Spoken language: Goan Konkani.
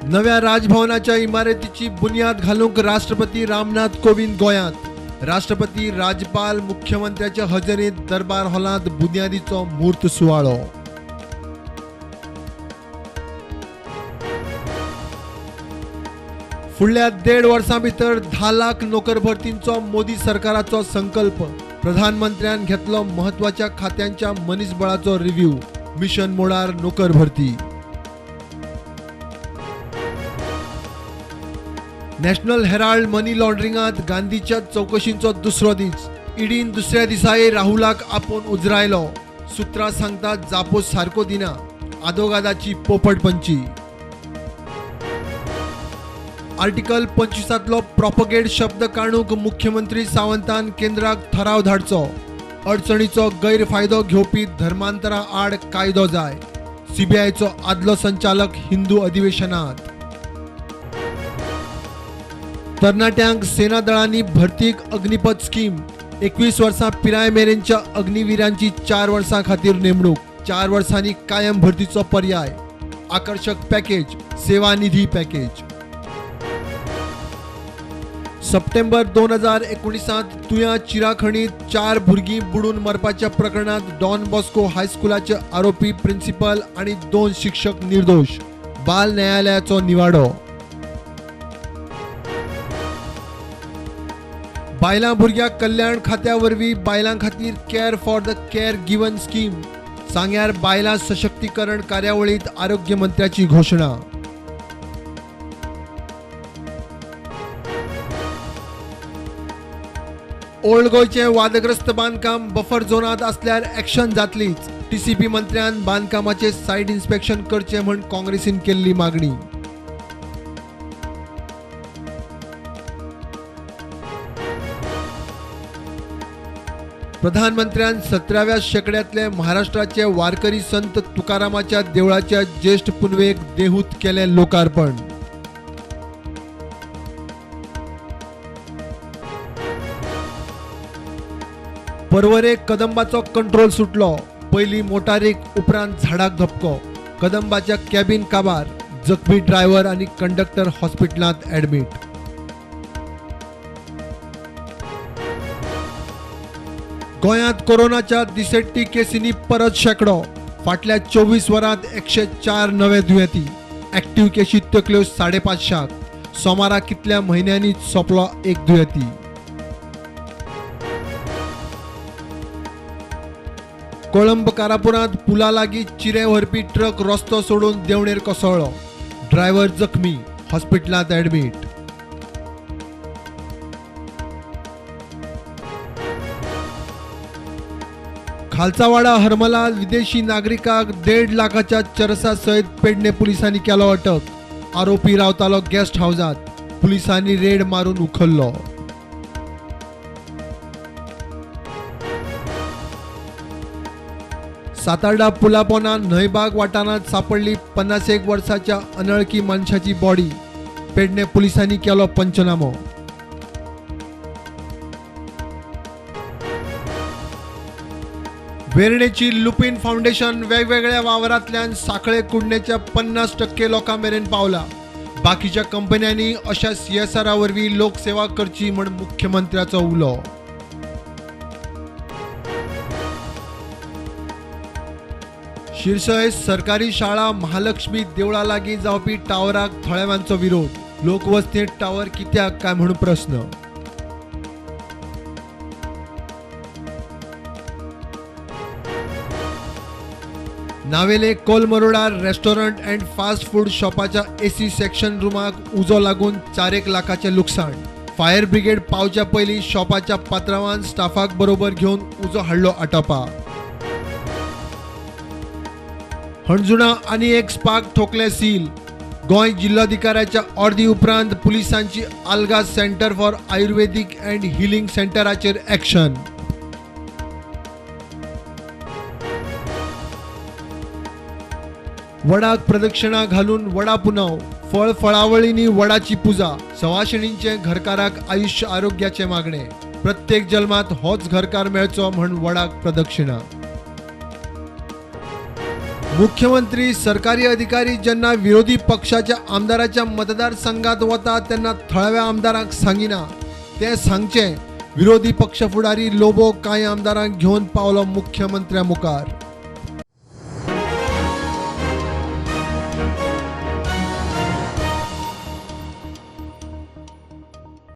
नव्या राजभवनाच्या इमारतीची बुन्याद घालूंक राष्ट्रपती रामनाथ कोविंद गोंयांत. राष्ट्रपती, राज्यपाल, मुख्यमंत्र्याच्या हजेरीत दरबार हॉलांत बुन्यादीचो म्हूर्त सुवाळो. फुडल्या 1.5 वर्सां भितर 10 लाख नोकर भरतींचो मोदी सरकाराचो संकल्प. प्रधानमंत्र्यान घेतलो म्हत्वाच्या खात्यांच्या मनीसबळाचो रिव्ह्यू. मिशन मोडार नोकर भरती. नॅशनल हेराल्ड मनी लॉन्ड्रिंगांत गांधीच्या चवकशींचो दुसरो दीस. ईडीन दुसऱ्या दिसाय राहुलाक आपोवन उजरायलो. सुत्रां सांगतात जापो सारको दिना. आदोगादाची पोपटपंची. आर्टिकल 25 प्रॉपगेट शब्द काडूंक मुख्यमंत्री सावंतान केंद्राक ठराव धाडचो. अडचणीचो गैरफायदो घेवपी धर्मांतरा आड कायदो जाय. सीबीआयचो आदलो संचालक हिंदू अधिवेशनात. तरणाट्यांक सेना दळांनी भरतीक अग्निपथ स्कीम. 21 वर्सां पिराय मेरेनच्या अग्निवीरांची 4 वर्सां खातीर नेमणूक. 4 वर्सांनी कायम भरतीचो पर्याय. आकर्शक पॅकेज, सेवा निधी पॅकेज. सप्टेंबर 2019 तुया चिराखणीत 4 भुरगीं बुडून मरपाच्या प्रकरणात डॉन बॉस्को हायस्कुलाचे आरोपी प्रिन्सिपल आणि 2 शिक्षक निर्दोष. बाल न्यायालयाचो निवाडो. बायलां भुरग्यां कल्याण खात्या वरवीं बायलां खातीर care for the care given scheme. सांग्यार बायलां सशक्तीकरण कार्यावळींत आरोग्य मंत्र्याची घोशणा. ओल्ड गोंयचें वादग्रस्त बांदकाम बफर झोनांत आसल्यार एक्शन जातलीच. टीसीपी मंत्र्यान बांदकामाचें सायट इन्स्पेक्शन करचें म्हूण काँग्रेसीन केल्ली मागणी. प्रधानमंत्र्यान 17व्या शेंकड्यांतले महाराष्ट्राचे वारकरी संत तुकारामाच्या देवळाच्या ज्येष्ठ पुनवेक देहूत केलें लोकार्पण. पर्वरे कदंबाचो कंट्रोल सुटलो. पयलीं मोटारीक, उपरांत झाडाक धपको. कदंबाच्या कॅबीन काबार. जखमी ड्रायव्हर आनी कंडक्टर हॉस्पिटलांत ॲडमीट. गोंयांत कोरोनाच्या दिसेट्टी केसींनी परत शेंकडो. फाटल्या 24 वरांत 104 नवे दुयेंती. ॲक्टिव्ह केशी तकल्यो 550. सोमारा कितल्या म्हयन्यांनी सोंपलो एक दुयेंती. कोळंब कारापुरांत पुला लागीं चिरे व्हरपी ट्रक रस्तो सोडून देंवणेर कोसळ्ळो. ड्रायव्हर जखमी, हॉस्पिटलांत ॲडमीट. खालचावाडा हरमला विदेशी नागरिकाक 1.5 लाखाच्या चरसा सयत पेडणे पुलिसांनी केलो अटक. आरोपी रावतालो गेस्ट हावजात. पुलिसांनी रेड मारून उखल्लो. सातार्डा पुलापोना न्हंयबाग वाठारांत सापडली 51 वर्साच्या अनळकी मनशाची बॉडी. पेडणे पुलिसांनी केलो पंचनामो. वेर्णेची लुपिन फाउंडेशन वेगवेगळ्या वावरांतल्यान साखळे कुडणेच्या 50% लोकां मेरेन पावला. बाकीच्या कंपन्यांनी अशा सीएसआरा वरवीं लोकसेवा करची म्हूण मुख्यमंत्र्याचो उलो. शिरसय सरकारी शाळा महालक्ष्मी देवळा लागीं जावपी टावराक थळाव्यांचो विरोध. लोकवस्तींत टावर कित्याक काय म्हूण प्रस्न. नावेले कोलमरोडार रेस्टॉरंट अँड फास्ट फूड शॉपाच्या एसी सेक्शन रुमाक उजो लागून 4 लाखाचें लुकसाण. फायर ब्रिगेड पावच्या पयलीं शॉपाच्या पात्रावान स्टाफाक बरोबर घेवन उजो हाडलो आटोपा. हणजुणा आनी एक स्पाक ठोकले सील. गोंय जिल्लोधिकाऱ्याच्या ऑर्दी उपरांत पुलिसांची Alga centre for Ayurvedic and healing सेंटराचेर action. वडाक प्रदक्षिणा घालून वडा पुनव. फळ फळावळींनी वडाची पुजा. सवाशिणींचे घरकाराक आयुष्य आरोग्याचे मागणे. प्रत्येक जल्मात होच घरकार मेळचो म्हण वडाक प्रदक्षिणा. मुख्यमंत्री सरकारी अधिकारी जेन्ना विरोधी पक्षाच्या आमदाराच्या मतदारसंघात वता तेन्ना थळाव्या आमदारांक सांगिना, ते सांगचें. विरोधी पक्ष फुडारी लोबो कांय आमदारांक घेवन पावलो मुख्यमंत्र्या मुखार.